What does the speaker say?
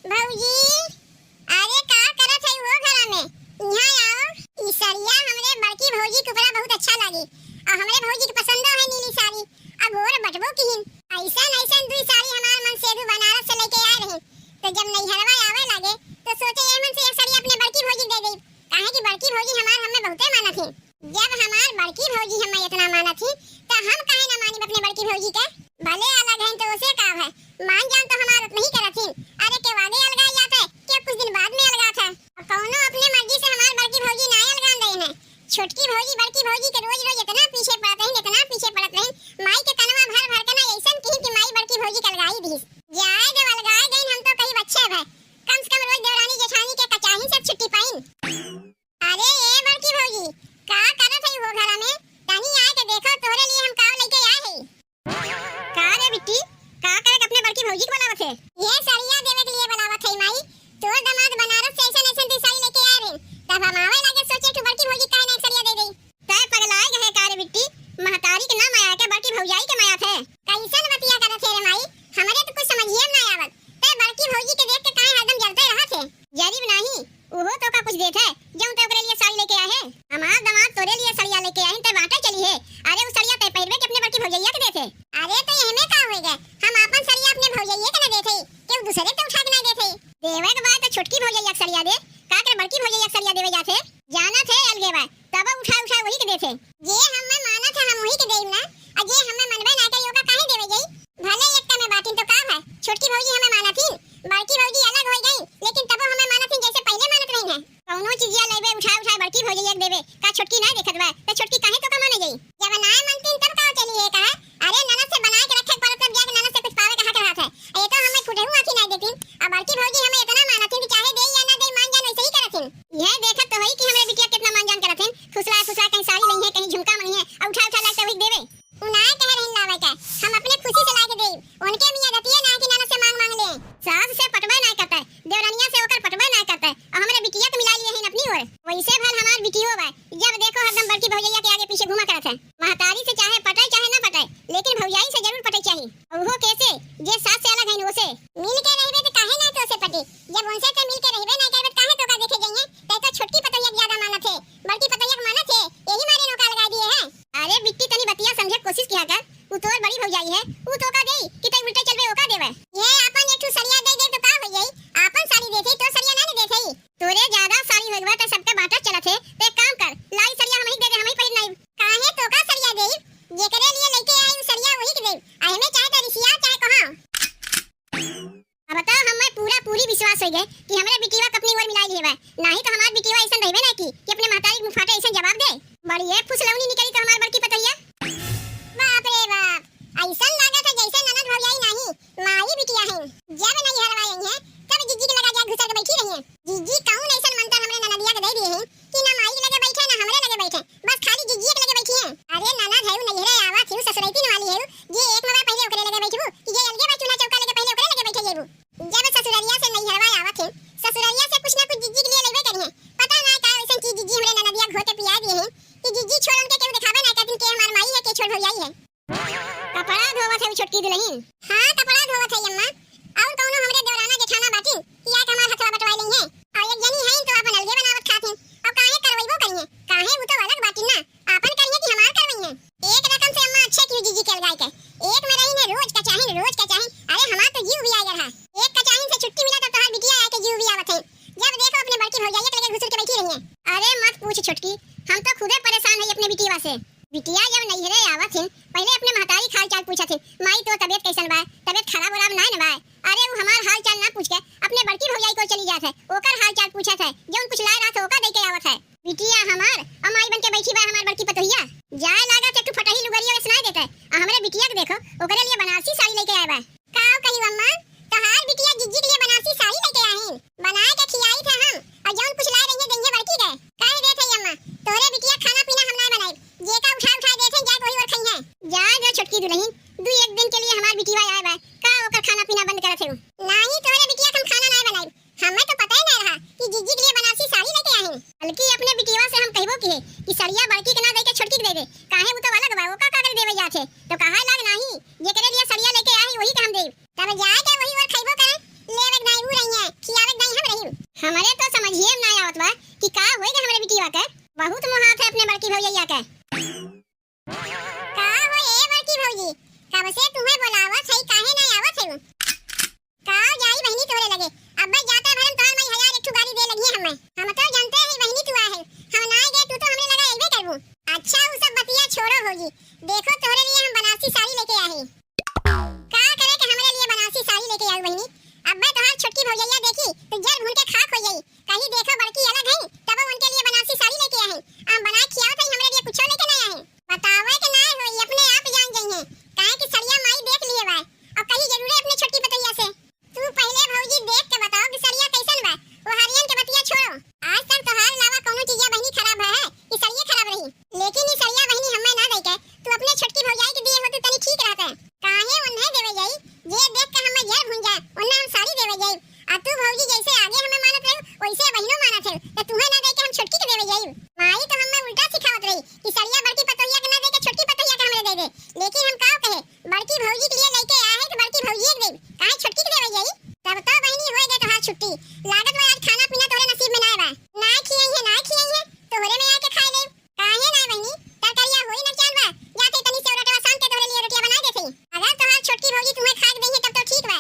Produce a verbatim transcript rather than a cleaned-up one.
भौजी, अरे का करत है वो घरा में? यहाँ आओ। ई सड़िया हमरे बड़की भौजी के ऊपरा बहुत अच्छा लागी, और हमरे भौजी के पसंदो है नीली साड़ी। अब और बटबो किहिन। ऐसन ऐसन दुई साड़ी हमार मन सेधु बनारस से लेके आए रही, तो जब नैहरवा आवे लागे तो सोचे ये मन से एक साड़ी अपने बड़की भौजी के दे दे, काहे कि बड़की भौजी हमार हमें बहुते मानत ही। जब हमार बड़की भौजी हमें इतना मानत ही, त हम काहे ना मानिब अपने बड़की भौजी के? भले अलग हईन तो ओसे का है, मान जान तो हमार उतना ही करत ही। अरे के आगे अलगाई जात है, के कुछ दिन बाद में अलगात है। और कौनो अपने मर्जी से हमार बड़की भौजी ना अलगान रही है। छोटकी भौजी बड़की भौजी के रोज रोज इतना पीछे पड़त रही, इतना पीछे पड़त रही, माई के कनवा भर भर के ना ऐसन किहिन कि माई बड़की भौजी के अलगाई दीस। जाए जब अलगाए गईन हम तो कही बच्चे भय, कम से कम रोज देवरानी जेठानी के कचाही से छुट्टी पाइन। अरे ए बड़की भौजी, का करत हई हो घरा में? तनी आए के देखो, तोहरे लिए हम का लेके आए हई। का रे बिट्टी, का करे के अपने बड़की भौजी के बुलावत है? ये सड़िया देवे के लिए बुलावत है माई। तोर दामाद बनारस से ऐसन ऐसन दुई साड़ी लेके आए रहे, तब हम आवे लागे सोचे तू बड़की भौजी काहे ना एक सड़िया दे दे। तै पगलाए गए का रे बिट्टी, महतारी के ना माया के बड़की भौजाई के माया थे। कैसन बतिया करत है रे माई, हमरे तो कुछ समझिए में ना आवत। तै बड़की भौजी के देख के काहे हरदम जलते रहत है? जरीब नाही, उहो तोका कुछ देत है, जौन तै ओकरे लिए साड़ी लेके आए है। हमार दामाद तोरे लिए सड़िया लेके आए हैं, तै बांटे चली है। अरे उ सड़िया तै पहिरबे कि अपने बड़की भौजैया के देत है? अरे तो एहमे का होई गए, हम आपन सड़िया अपने भौजैया के ना देत है, केहू दूसरे के उठा के ना देत है। देवे के बाद तो छोटकी भौजैया के सड़िया दे, का कर बड़की भौजैया के सड़िया देवे जात है? जानत है अलगे बा, तब उठा उठा वही के देत है। जे हमें मानत है हम वही के देब ना, और जे हमें मनबे ना करी ओका काहे देवे जाई? भले एकता में बाटिन तो का है, छोटकी भौजी हमें मानत ही, बड़की भौजी अलग हो गई, लेकिन तबो हमें मानत ही जैसे पहले मानत रही है। कौनो चीजिया लेबे उठा उठा बड़की भौजी एक देबे, का छोटकी ना देखत बा, तो छोटकी काहे तोका माने जाई? जब ना मानतीन तब का चली है कहा? अरे ननद से बनाए के रखे के पड़त, तब जाके ननद से कुछ पावे कहा के रहत है। ये तो हमें फुटहू आँखी ना देतीन, अब बड़की भौजी हमें इतना मानत ही कि चाहे दे या ना दे, मान जान वैसे ही करत ही। यह देखत तो हई कि हमरे बिटिया कितना मान जान करत हन, फुसला फुसला कहीं साड़ी लई है, कहीं झुमका मंगी है, और उठा उठा लाके वही देवे। उ नाय कहे रहिन लावे के, हम अपने खुशी से लाके देब। उनके मियाँ गतिये ना कि ननद से मांग मांग ले। सास से पटबे ना करते, देवरनिया से ओकर पटबे ना करते, और हमरे बिटिया के मिला लिए हैं अपनी ओर। वैसे भल हमार बिटियो बा, जब देखो हरदम बड़की भौजैया के आगे पीछे घूमा करत है। महतारी से चाहे पटे चाहे ना पटे, लेकिन भौजाई से जरूर पटे चाहिए। और वो कैसे, जे सास से अलग है वो से। मिल के रहबे तो काहे ना तो से पटे, जब उनसे तो मिल के रहबे ना करबे तो काहे तो का देखे जाइए, तै तो छोटकी पतोहिया के ज्यादा मानत है, बड़की पतोहिया के मानत है, यही मारे नौका लगा दिए है। अरे बिट्टी, तनी बतिया समझे के कोशिश किया कर, उ तोर बड़ी भौजाई है, उ तोका देई कि तै उल्टे चलबे ओका देवे? ये आपन एक ठो सड़िया दे दे तो का हो जाई? आपन साड़ी देत है तो सड़िया ना ने देत है। तोरे ज्यादा साड़ी होइबा त सबके बांटत चलत है, तो एक काम कर, लाई सड़िया हमही दे दे, हमही पहिर नाई। काहे तोका सड़िया देई? जेकरे लिए लेके आई उ सड़िया वही के देई, आ एमे चाहे तो रिसिया चाहे कहा। अब तो हमें पूरा पूरी विश्वास हो गए कि हमरे बिटिया के अपनी ओर मिलाई लिए बा, नाही तो हमार बिटिया ऐसन रहबे ना की कि अपने महतारी के मुंह फाटे ऐसन जवाब दे। बड़ी ये फुसलौनी निकली तो हमार बड़की पतोहिया। बाप रे बाप, ऐसन लागत है जैसे ननद भौजाई नाही, माई बिटिया है। जब नैहरवा आई है तब जिज्जी के लगा जा घुसर के बैठी रही है। जिज्जी कौन ऐसन मंत्र हमरे ननदिया के दे दिए हैं कि ना माई के लगे बैठे ना हमरे लगे बैठे, बस खाली जिज्जी के लगे बैठी है। अरे ननद है उ, नैहरे आवा थी, ससुरैती वाली है उ, जे एक मवा पहले ओकरे लगे बैठबू कि जे अलगे बा चूल्हा चौका लगे पहले ओकरे लगे बैठे जेबू। जब ससुररिया से नैहरवा आवत है, ससुररिया से कुछ ना कुछ जिज्जी के लिए लेबे करी है। पता ना का ऐसन चीज जिज्जी हमरे ननदिया घोर के पिया दिए हैं कि जिज्जी छोड़ उनके केहू दिखावे ना करतीन के हमार माई है, के छोड़ भौजाई है। कपड़ा धोवत है छोटकी दुल्हन। हाँ, कपड़ा धोवत है अम्मा। और कौनो हमरे देवराना जेठाना बाटिन कि आके हमार हथवा बटवाई लेई है? और एक जनी है तो आपन अलगे बनावत खात हैं। और काहे करवैबो करी है? काहे वो तो अलग बाटिन ना, आपन करी है कि हमार करवई है? एक रकम से अम्मा अच्छे की जिज्जी के अलगाई के। एक में रही ने रोज का चाहिन, रोज का चाहिन। अरे हमार तो जीव भी आ गया है। एक का चाहिन से छुट्टी मिला तो तोहार बिटिया आके जीव भी आवत है। जब देखो अपने बड़की भौजाई के लगे घुसुर के बैठी रही है। अरे मत पूछ छोटकी, हम तो खुदे परेशान है अपने बिटिया से। बिटिया जब नैहरे आवत है, पहले अपने महतारी के हाल चाल पूछत है, "माई, तोर तबियत कैसन बा? तबियत खराब उराब नाय न बा?" अरे, उ हमार हाल चाल ना पूछ के अपने बड़की भौजाई को चली जात है, ओकर हाल चाल पूछत है, जौन कुछ लाए रहत है, ओका दे के आवत है। बिटिया हमार, अ माई बन के बैठी बा हमार बड़की पतोहिया। जाए लागत एक ठो फटही लुगरिया के सुनाई देत है, आ हमरे बिटिया के देखो, ओकरे लिए बनारसी साड़ी लेके आए बा। का कही अम्मा, तहार बिटिया जिज्जी के लिए बनारसी साड़ी लेके आई, बनाए के खियाई थे हम, और जौन कुछ लाए रही है, देंगे बड़की के। कह देत है अम्मा, तोरे बिटिया खाना पीना हम ना बनाई, जेका उठा उठा देत है, जाए वही और खाई है। जाए दो छोटकी दुल्हन, दू एक दिन के लिए हमार बिटिया आए बा, का ओकर खाना पीना बंद करत है? नाही, तोरे बिटिया के हम खाना ना बनाई, हमें तो पता ही ना रहा कि जिज्जी के लिए बनारसी साड़ी लेके आई। बल्कि अपने बिटिया से हम कहबो की है कि सड़िया बड़की के ना दे के छोटकी के दे दे, काहे वो तो अलग बा, ओका का करे देवे जात है? तो कहा लाग नाही, जेकरे लिए सड़िया लेके आई वही के हम देब। तब जाए के वही और खइबो करे, लेवे के नाही ऊ रही है, छोटकी भौजैया देखी तो जर भून के खाक हो जाई। कहीं देखो बड़की अलग है, तब उनके लिए बनारसी साड़ी लेके आए हैं। हम बना के खियावत है, हमरे लिए कुछो लेके नहीं आए हैं। बतावे के ना होई, अपने आप जान जाई हैं, काहे कि सड़िया माई देख लिए बा। और कहीं जरूरे अपने छोटकी पतैया से। तू पहले भौजी देख के बताओ कि सड़िया कैसन बा। वो हरियन के बतिया छोड़ो। आज तक तोहार अलावा कौनो चीजिया बहिनी खराब है कि सड़िया खराब रही? लेकिन ई सड़िया बहिनी हमें ना दे के तू अपने छोटकी भौजाई के दिए होतू तनी ठीक रहता। काहे उन्हें देवे जाई? जे देख के हमें जर भून जाए, उन्हें हम साड़ी देवे जाई। आ तू भौजी जैसे आगे हमें मानत रही, वैसे बहिनो मानत है, तो तुहे ना दे के हम छोटकी के देवे जाई? माई तो हमें उल्टा सिखावत रही कि सड़िया बड़की पतोहिया के ना दे के छोटकी पतोहिया के हमरे दे दे। लेकिन हम का कहे, बड़की भौजी के लिए लेके आए हैं तो बड़की भौजी के देब, काहे छोटकी के देवे जाई? तब तो बहिनी होए गए तोहार छुट्टी। लागत बा आज खाना पीना तोरे नसीब में ना बा। ना खियाई है, ना खियाई है, तोहरे में आके खाए ले। काहे ना बहिनी, तरकारिया होई ना चाल बा, जाते तनी से रोटवा सान के तोहरे लिए रोटिया बना देते। अगर तोहार छोटकी भौजी तुम्हें खा के देही तब तो ठीक बा,